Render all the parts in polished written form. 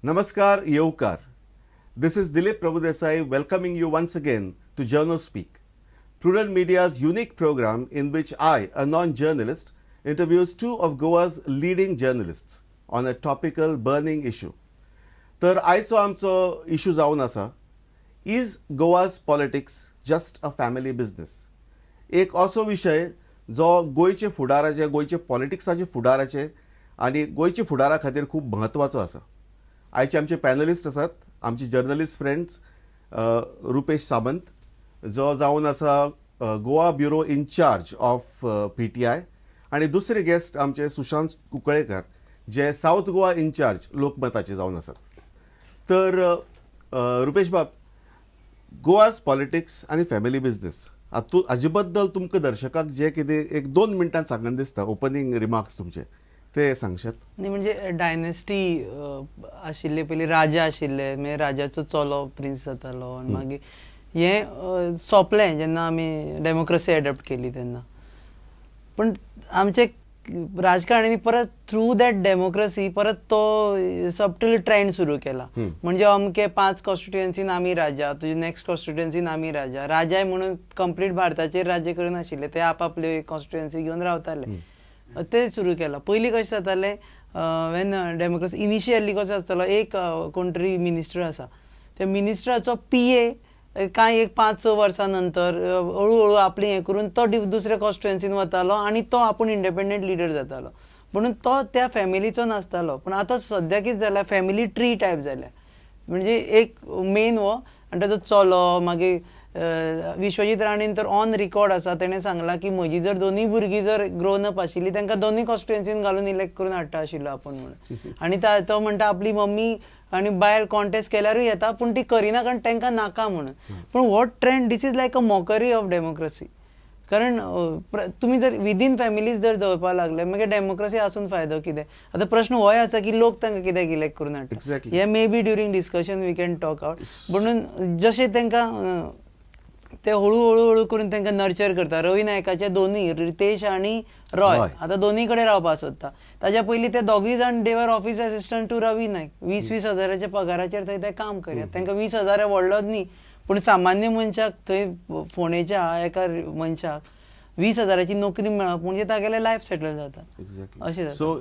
Namaskar, Yevkar. This is Dilip Prabhudesai welcoming you once again to Journo Speak, Prudent Media's unique program in which I, a non-journalist, interviews two of Goa's leading journalists on a topical burning issue. तर आयचो आमचो issue जावन आसा, is Goa's politics just a family business? एक असो विशय जो गोंयचे फुडाराचे, गोंयचे पॉलिटिक्साचे फुडाराचे आनी गोंयचे फुडारा खातीर खूब म्हत्वाचो आसा. आयचे आमचे पॅनलिस्ट आसात आमचे जर्नलिस्ट फ्रेंड्स रुपेश सामंत, जो जावन आसा Goa bureau incharge of PTI, आनी दुसरे गेस्ट आमचे सुशांत कुंकळेकर, जे सावथ गोवा इनचार्ज लोकमताचे जावन आसात. तर रुपेश बाब, गोवाज पॉलिटिक्स आनी फॅमिली बिजनेस हातूंत हाजे बद्दल तुमकां दर्शकांक जे कितें एक 2 मिनटां सांगन दिसता, ओपनींग रिमार्क्स तुमचे ते सांगशात? न्ही, म्हणजे डायनेस्टी आशिल्ले, पयलीं राजा आशिल्ले, मागीर राजाचो चलो प्रिन्स जातालो आनी मागीर हें सोंपलें जेन्ना आमी डेमोक्रेसी एडॉप्ट केली तेन्ना. पूण आमचे राजकारण्यांनी परत थ्रू that democracy परत तो सबटल ट्रेंड सुरू केला. म्हणजे अमके 5 कॉन्स्टिट्युएन्सीन आमी राजा, तुजे नेक्स्ट कॉन्स्टिट्युएन्सीन आमी राजा. राजाय म्हणून कंप्लीट भारताचेर राज्य करनाशिल्ले, ते आपापले कॉन्स्टिट्युएन्सी घेवन रावताले, ते सुरू केला. पयलीं कशें जातालें, when democracy initially कसो आसतालो, एक कोण तरी मिनिस्टर आसा, त्या मिनिस्टराचो पीए कांय एक 5-6 वर्सां नंतर हळू हळू आपली हें करून तो दुसऱ्या कॉन्स्टिट्युएन्सीन वतालो आनी तो आपूण इंडिपेंडंट लिडर जातालो. म्हणून तो त्या फॅमिलीचो नासतालो. पूण आतां सद्या कितें जाल्या, फॅमिली ट्री टायप जाल्या. म्हणजे एक मेन हो आनी ताजो चलो, मागीर विश्वजीत राणेन तर ऑन रिकॉर्ड आसा, तेणें सांगलां की म्हजी जर दोनूय भुरगीं जर ग्रोवन अप आशिल्ली तांकां दोनूय कॉन्स्टिट्युएन्सीन घालून इलेक्ट करून हाडटा आशिल्लो आपूण म्हणून. आनी तो म्हणटा आपली मम्मी आनी बायल कॉन्टेस्ट केल्यारूय येता, पूण ती करिना कारण तांकां नाका म्हणून. पूण हो trend, this is like a mockery of democracy. कारण तुमी जर विदीन फॅमिलीज जर दवरपाक लागले मागीर डेमोक्रेसी आसून फायदो कितें? आतां प्रश्न होय आसा की लोक तांकां कित्याक इलेक्ट करून हाडटा. हे may be during discussion we can talk out. म्हणून जशें तांकां ते हळू हळू हळू करून तांकां नर्चर करता. रवी नायकाचे दोनूय, रितेश आनी रॉय, आतां दोनूय कडेन रावपाक सोदता. ताज्या पयलीं ते दोगूय जाण they were office assistant to Ravi Naik. 20-20 हजाराच्या पगाराचेर थंय ते काम करतात. तांकां 20 हजार व्हडलोच न्ही, पूण सामान्य मनशाक थंय फोंडेच्या एका मनशाक 20 हजाराची नोकरी मेळप म्हणजे तागेलें लायफ सेटल जाता. अशें. सो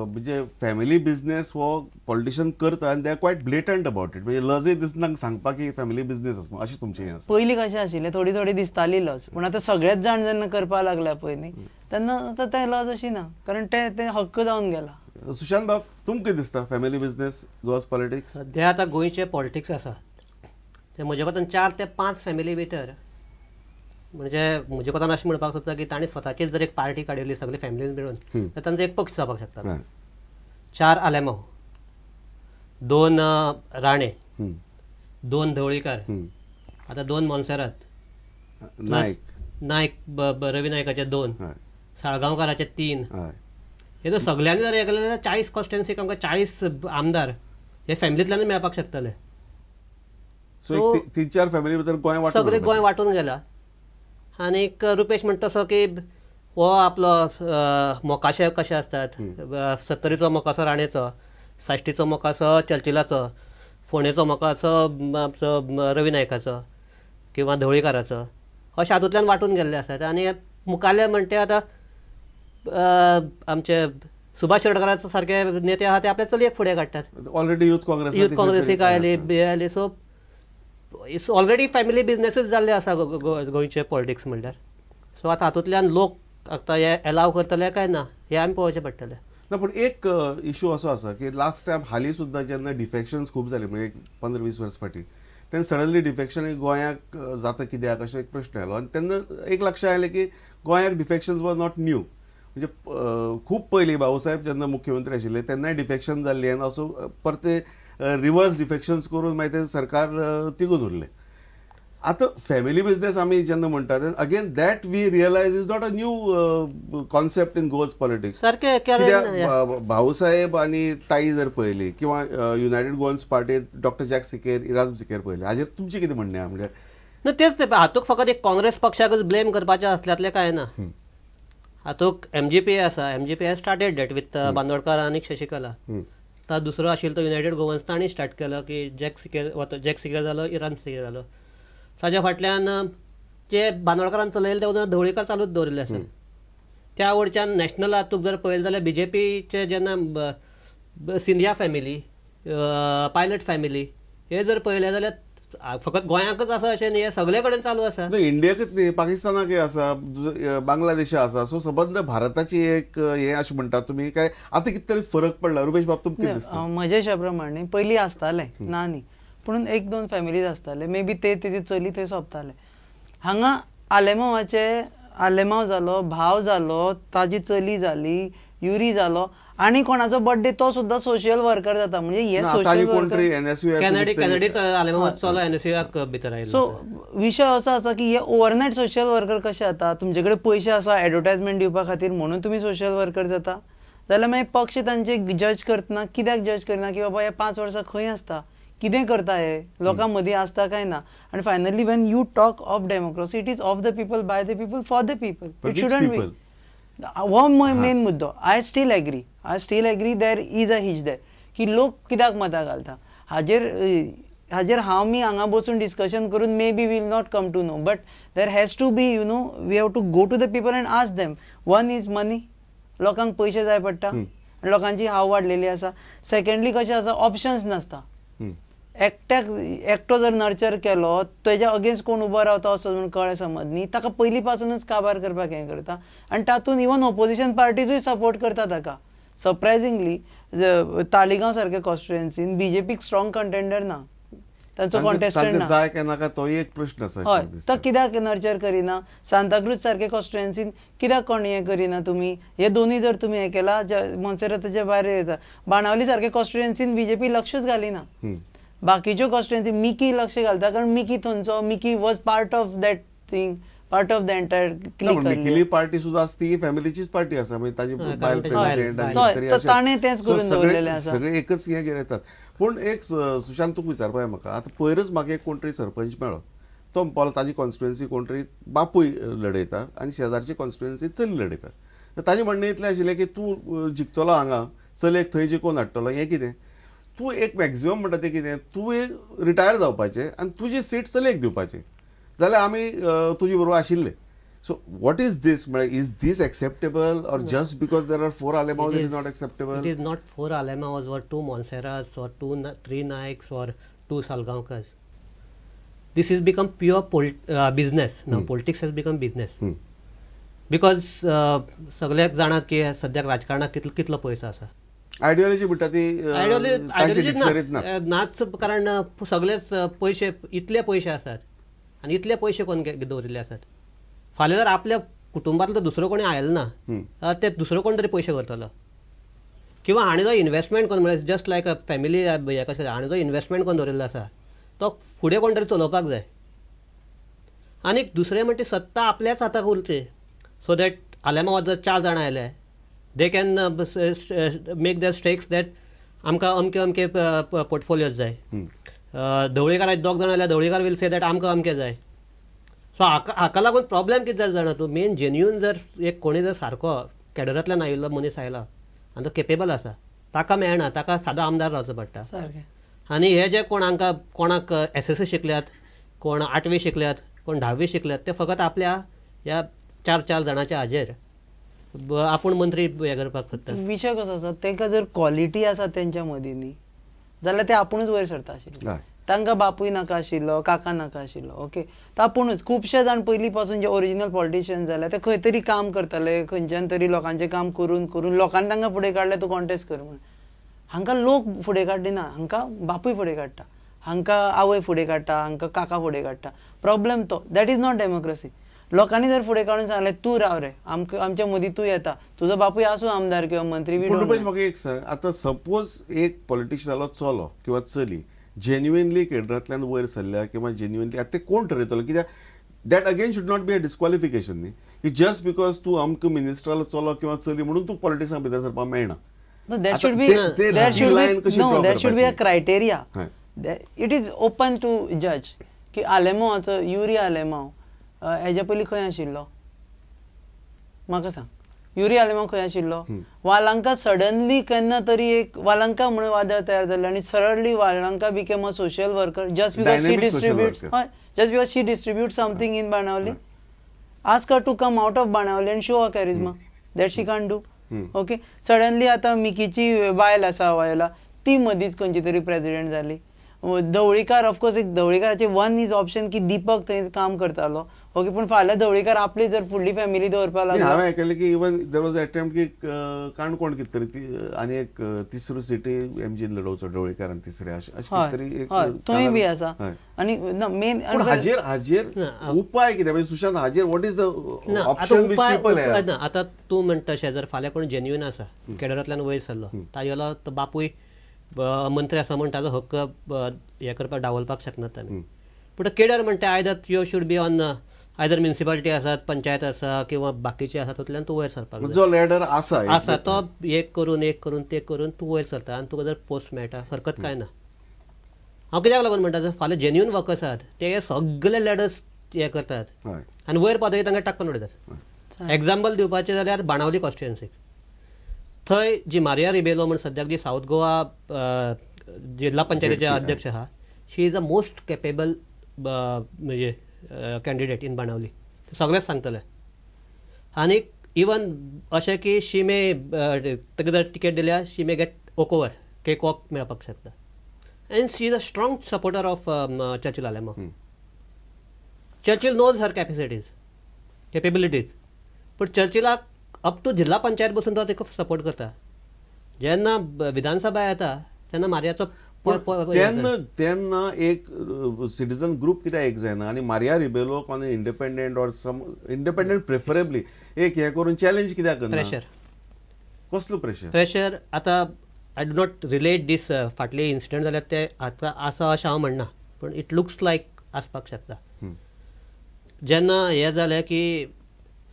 म्हणजे फॅमिली बिजनेस हो पॉलिटिशियन करता आनी they are quite blatant about it. म्हणजे लजय दिसना सांगपाक की फॅमिली बिजनेस आसा अशें तुमचें हें आसा. पयलीं कशें आशिल्लें, थोडी थोडी दिसताली लज, पूण आतां सगळेच जाण जेन्ना करपाक लागल्या पळय न्ही, तेन्ना आतां तें लज अशी ना, कारण ते हक्क जावन गेला. सुशांत बाब, तुमकां कितें दिसता फॅमिली बिजनेस गोवा's पॉलिटिक्स? सद्या आतां गोंयचें पॉलिटिक्स आसा ते म्हज्या कोतान 4 ते 5 फॅमिली भितर, म्हणजे म्हज्या कोतान अशें म्हणपाक सोदता की तांणी स्वताचीच जर एक पार्टी काडिल्ली सगळे फॅमिलीन मेळून तर तांचो एक पक्ष जावपाक शकता. 4 आलेमाव, 2 राणे, 2 ढवळीकार, आतां 2 मोन्सेरात, नायक रवी नायकाचे 2, साळगांवकाराचे 3, हे जर सगळ्यांनी जर हे केलें जाल्यार 40 कॉन्स्टिट्युएन्सीक आमकां 40 आमदार हे फॅमिलींतल्यानूय मेळपाक शकतले. सो 3-4 फॅमिली भितर गोंय वांटून, सगळें गोंय वांटून गेला. आनीक रुपेश म्हणटा तसो की हो आपलो मोकाशे कशे आसतात, सत्तरीचो मोकासो राणेचो, साश्टीचो मोकासो चर्चिलाचो, फोंडेचो मोकासो आमचो रवी नायकाचो किंवा ढवळीकाराचो, अशें हातूंतल्यान वांटून गेल्ले आसात. आनी मुखाल्ले म्हणटे आतां आमचे सुभाष शिरोडकाराचो सारके नेते आहा ते आपल्या चलयेक फुडें काडटात. ऑलरेडी यूथ काँग्रेस, यूथ काँग्रेसीक आयली, बी आयली. सो it's already family बिजनेसीस जाल्ले आसा गोंयचे पॉलिटिक्स म्हणल्यार. सो आतां हातूंतल्यान लोक आतां हे एलाव करतले काय ना हें आमी पळोवचें पडटलें. ना, पूण एक इशू असो आसा की लास्ट टायम हालीं सुद्दां जेन्ना डिफेक्शन्स खूब जाली, म्हणजे 15-20 वर्स फाटीं, तेन्ना सडनली डिफेक्शन गोंयाक जाता कित्याक अशें एक प्रश्न आयलो. आनी तेन्ना एक लक्षांत आयलें की गोंयाक डिफेक्शन्स वर not new. म्हणजे खूब पयलीं बाबूसाहेब जेन्ना मुख्यमंत्री आशिल्ले तेन्नाय डिफेक्शन जाल्लें आनी असो परते रिवर्स डिफेक्शन्स करून मागीर तें सरकार तिगून उरलें. आतां फॅमिली बिजनेस आमी जेन्ना म्हणटा तेन्ना again that we realise is not a new concept in Goa's politics. सारकें, कित्याक भाऊसाहेब आनी ताई जर पळयली किंवा युनायटेड गोवन्स पार्टीत डॉक्टर जॅक सिकेर, इराज्म सिकेर पळयले, हाजेर तुमचें कितें म्हणणें आहा? म्हणजे ना तेच हातूंत फकत एक काँग्रेस पक्षाकच ब्लेम करपाचें आसल्यातलें कांय ना. हातूंत एमजीपी आसा, MGP started that with Bandodkar आनी शशिकला. ता दुसरो आशिल्लो तो युनायटेड गोवन्स, तांणी स्टार्ट केलो की जॅक सिकेर, जॅक सिकेर जालो, इरान सिकेर जालो. ताज्या फाटल्यान जे बांदोडकारान चलयले ते ढवळीकार चालूच दवरिल्ले आसा. त्या वटच्यान नॅशनलाक तुका जर पळयलें जाल्यार बीजेपीचे जेन्ना सिंधिया फॅमिली, पायलट फॅमिली हे जर पळयलें जाल्यार फकत गोंयांकच आसा अशें न्ही, हे सगळे कडेन चालू आसा. इंडियाकच न्ही, पाकिस्तानाकय आसा, बांगलादेशा आसा. सो सबंद भारताची एक हें अशें म्हणटा तुमी काय आतां कितें तरी फरक पडला? रुपेश बाब, तुमकां कितें दिसता? म्हज्या हिशोबा प्रमाणे पयलीं आसतालें ना न्ही, पूण एक दोन फॅमिलीज आसताले, मे बी ते तेजी चली थंय सोंपताले. हांगा आलेमावाचे, आलेमाव जालो, भाव जालो, ताजी चली जाली, युरी जालो, आनी कोणाचो बर्थडे तो सुद्दां सोशल वर्कर जाता. म्हणजे हे सोशल वर्कर सो विशय असो आसा की हे ओवरनायट सोशल वर्कर कशे जाता? तुमचे कडेन पयशे आसा एडवर्टायजमेंट दिवपा खातीर म्हणून तुमी सोशल वर्कर जाता, जाल्यार मागीर पक्ष तांचे जज करतना कित्याक जज करना की बाबा हे 5 वर्सां खंय आसता, कितें करता, हे लोकां मदीं आसता काय ना? आनी finally when you talk of democracy, it is of the people, by the people, for the people. It shouldn't be. हो मेन मुद्दो. I still agree, I still agree there is a hitch there की लोक कित्याक मतां घालता हाजेर. हाजेर हांव मी हांगा बसून डिस्कशन करून maybe will not come to know, but there has to be, you know, we have to go to the people and ask them. One is money, लोकांक पयशे जाय पडटा आनी लोकांची हाव वाडलेली आसा. सेकंडली कशें आसा, ऑप्शन्स नासता. एकट्याक एकटो जर नर्चर केलो तेज्या अगेन्स्ट कोण उबो रावता असो म्हणून कळ्ळें समज न्ही, ताका पयलीं पासूनच काबार करपाक हें करता. आनी तातूंत इवन ओपोजिशन पार्टीजूय सपोर्ट करता ताका. सरप्रायझिंगली तालिगांव सारके कॉन्स्टिट्युएन्सीन बीजेपीक स्ट्रॉंग कंटेंडर ना, तांचो कॉन्टेस्टंट ना. जाय काय नाका तोय एक प्रश्न आसा. हय, तो कित्याक नर्चर करिना? सांताक्रूज सारके कॉन्स्टिट्युएन्सीन कित्याक कोण हें करिना तुमी? हे दोनूय जर तुमी हें केला, मोन्सेराताच्या भायर येता. बाणावली सारके कॉन्स्टिट्युएन्सीन बीजेपी लक्षूच घालिना. बाकीच्यो कॉन्स्टिट्युएन्सी मिकी लक्ष घालता, कारण मिकी थंयचो, Mickey was part of that thing, part of the entire clique. मिकीली party सुद्दां आसा, ती फॅमिलीचीच पार्टी आसा, म्हणजे ताजी बायल प्रेसिडेंट, ताणें तेंच करून दवरलेलें आसा. सगळे एकच हें येतात. पूण एक सुशांत तुका विचारपाक जाय म्हाका, आतां पयरच म्हाका एक कोण तरी सरपंच मेळ्ळो, तो म्हणपाक ताजी कॉन्स्टिट्युएन्सी कोण तरी बापूय लढयता आनी शेजारची कॉन्स्टिट्युएन्सी चली लढयता. तर ताजें म्हणणें इतलें आशिल्लें की तूं जिखतलो हांगा, चलयेक थंय जिखोवन हाडटलो, हें कितें? तूं एक मॅक्झिमम म्हणटा तें कितें, तुवें रिटायर जावपाचें आनी तुजी सीट चलयेक दिवपाची, जाल्यार आमी तुजे बरोबर आशिल्ले. सो what is these म्हळ्यार, is this acceptable or just because there are 4 Alemao it is not acceptable? It is not 4 Alemaos or 2 Monserrates or 2 3 Naiks or 2 Salgaonkars. This is become pure business. Now politics has become business because सगळ्याक जाणात की सद्याक राजकारणाक कितलो पयसो आसा. Ideology म्हणटा ती ideology नाच, कारण सगळेच पयशे, इतले पयशे आसात आनी इतले पयशे कोण दवरिल्ले आसात. फाल्यां जर आपल्या कुटुंबांतलो दुसरो कोणी आयलो ना, ते दुसरो कोण तरी पयशे करतलो. किंवा हाणें जो इन्वेस्टमेंट करून, म्हळ्यार जस्ट लायक अ फॅमिली हें कशें, हाणें जो इन्वेस्टमेंट करून दवरिल्लो आसा तो फुडें कोण तरी चलोवपाक जाय. आनी दुसरें म्हणटा सत्ता आपल्याच हाताक उरची, सो that आलेमावात जर 4 जाणां आयले, they can make their stakes that आमकां अमके अमके पोर्टफोलियोज जाय. ढवळीकाराचे 2 जाण आयल्यार ढवळीकार will say that आमकां अमके जाय. सो हाका लागून प्रॉब्लेम कितें जाता जाणा तूं, मेन जेन्युइन जर एक कोणी जर सारको कॅडरांतल्यान आयिल्लो मनीस आयला आनी तो केपेबल आसा, ताका मेळना, ताका सादो आमदार रावचो पडटा. आनी हे जे कोण हांकां कोणाक SSC शिकल्यात, कोण 8वी शिकल्यात, कोण 10वी शिकल्यात, ते फकत आपल्या ह्या 4-4 जाणाच्या हाजेर आपूण मंत्री हें करपाक सोदता. विशय कसो आसा, तांकां जर क्वॉलिटी आसा तेंच्या मदीं न्ही जाल्यार ते आपुणूच वयर सरता आशिल्ले. तांकां बापूय नाका आशिल्लो, काका नाका आशिल्लो, ओके. तर आपुणूच खुबशे जाण पयलीं पासून जे ओरिजिनल पॉलिटिशियन जाल्या ते खंय तरी काम करताले, खंयच्यान तरी लोकांचें काम करून करून लोकांनी तांकां फुडें काडलें, तूं कॉन्टेस्ट कर म्हणून. हांकां लोक फुडें काडना, हांकां बापूय फुडें काडटा, हांकां आवय फुडें काडटा, हांकां काका फुडें काडटा. प्रॉब्लेम तो, that is not democracy. लोकांनी जर फुडें काडून सांगलें तूं राव रे, आमकां आमच्या मदीं तूं येता, तुजो बापूय आसूं आमदार किंवा मंत्री. पूण रुपेश म्हाका एक सांग, आतां सपोज एक पॉलिटिशियनालो चलो किंवा चली जेन्युइनली केंद्रांतल्यान वयर सरल्या किंवा जेन्युइनली, आतां ते कोण ठरयतलो? कित्याक that again should not be a disqualification न्ही, की जस्ट because तूं अमको मिनिस्टरालो चलो किंवा चली म्हणून तूं पॉलिटिक्सां भितर सरपाक मेळना. There should be, no, there should be a criteria. It is open to judge की आलेमावाचो, युरी आलेमाव हेज्या पयलीं खंय आशिल्लो म्हाका सांग. युरी आलेमांव खंय आशिल्लो? वालांका सडनली केन्ना तरी एक वालांका म्हणून वादळ तयार जालें आनी suddenly Valanka became a social worker just because she distributes, just because she distribute something in Benaulim. Ask her to come out of Benaulim and show her charisma that she can do. Okay, suddenly आतां मिकीची बायल आसा वायला, ती मदींच खंयची तरी president जाली. Dhavalikar of course एक ढवळीकाराचे वन is option की दीपक थंय काम करतालो. ओके, पूण फाल्यां ढवळीकार आपली जर फुडली फॅमिली दवरपाक लागलो. हांवें आयकलें की इवन there was attempt की काणकोण कितें तरी ती आनी एक तिसरो सिटी एमजीन लडोवचो ढवळीकारान तिसरे अशें कितें तरी थंय बी आसा. आनी मेन हाजेर हाजेर उपाय कितें म्हणजे सुशांत, हाजेर what is the option which people have? ना आतां तूं म्हणटा तशें जर फाल्यां कोण जेन्युइन आसा केडरांतल्यान वयर सरलो, तागेलो तो बापूय मंत्री आसा म्हण ताजो हक्क हें करपाक डावलपाक शकनात आमी. पूण केडर म्हणटा either you should be on either municipality आसात, पंचायत आसा किंवा बाकीचे आसा, तातूंतल्यान तूं वयर सरपाक जाय. जो लॅडर आसा आसा तो एक करून एक करून ते करून तूं वयर सरता आनी तुका जर पोस्ट मेळटा हरकत कांय ना. हांव कित्याक लागून म्हणटा, जर फाल्यां जेन्युइन वर्कर्स आसात ते सगळे लॅडर्स हे करतात आनी वयर पावतकीर तांकां टाकून उडयतात. एग्जाम्पल दिवपाचें जाल्यार बाणावली कॉन्स्टिट्युएन्सीक थंय जी मारिया रिबेलो म्हण सद्याक जी सावथ गोवा जिल्हा पंचायतीचे अध्यक्ष आहा, she is a most capable म्हणजे कॅन्डिडेट इन बाणावली, सगळेच सांगतले. आनी इवन अशें की शी मे ताका जर टिकेट दिल्या she may get walkover, cake walk मेळपाक शकता. And she is a strong supporter of Churchill Alemao. Churchill knows her capacities, capabilities, पूण चर्चिलाक अप टू जिल्हा पंचायत बसून तो ताका सपोर्ट करता. जेन्ना विधानसभा येता तेन्ना मारियाचो तेन्ना तेन्ना एक सिटीजन ग्रुप कित्याक एक जायना आनी मारिया रिबेलो कोण independent or some independent preferably एक हें करून चॅलेंज कित्याक करना? प्रेशर. कसलो प्रेशर? प्रेशर आतां I do not relate this फाटले इन्सिडंट जाल्यार ते आतां आसा अशें हांव म्हणना, पूण it looks लायक आसपाक शकता. जेन्ना हें जालें की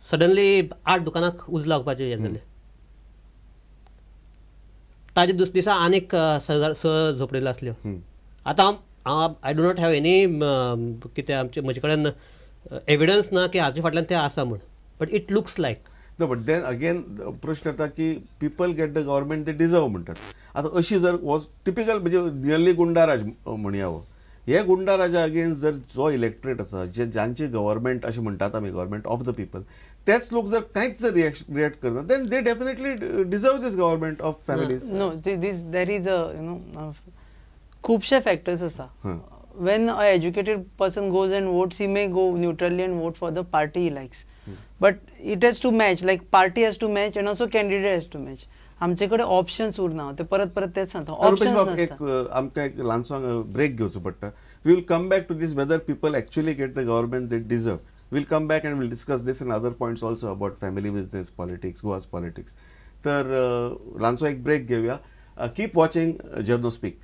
सडनली 8 दुकानाक उज लागपाचें हें जालें, ताजे दुसरे दिसा आनीक 6 झोपडी आसल्यो. आतां हांव I do not have any कितें आमचे म्हजे कडेन एविडन्स ना की हाजे फाटल्यान तें आसा म्हूण, but it looks like. No, but then again प्रश्न येता की people get the government they deserve म्हणटात. आतां अशी जर वॉज टिपिकल म्हणजे नियरली गुंडाराज म्हणया हो, हे गुंडाराजा अगेन्स्ट जर जो इलेक्ट्रेट आसा जे जांचे गव्हर्मेंट अशें म्हणटात आमी गव्हर्मेंट ऑफ the people, तेच लोक जर कांयच जर रिएक्ट करना then they definitely deserve this government of families. No, this there is a you know खुबशे फॅक्टर्स आसा. When a educated person goes and votes, he may go neutrally and vote for the party he likes, but it has to match, like party has to match and also candidate has to match. आमचे कडेन options उरना, ते परत परत तेच सांगता. Options एक आमकां एक ल्हानसो ब्रेक घेवचो पडटा. We will come back to this whether people actually get the government they deserve. We'll come back and we'll discuss this and other points also about family business, politics, Goa's politics. तर ल्हानसो एक break घेवया. Keep watching Journo Speak.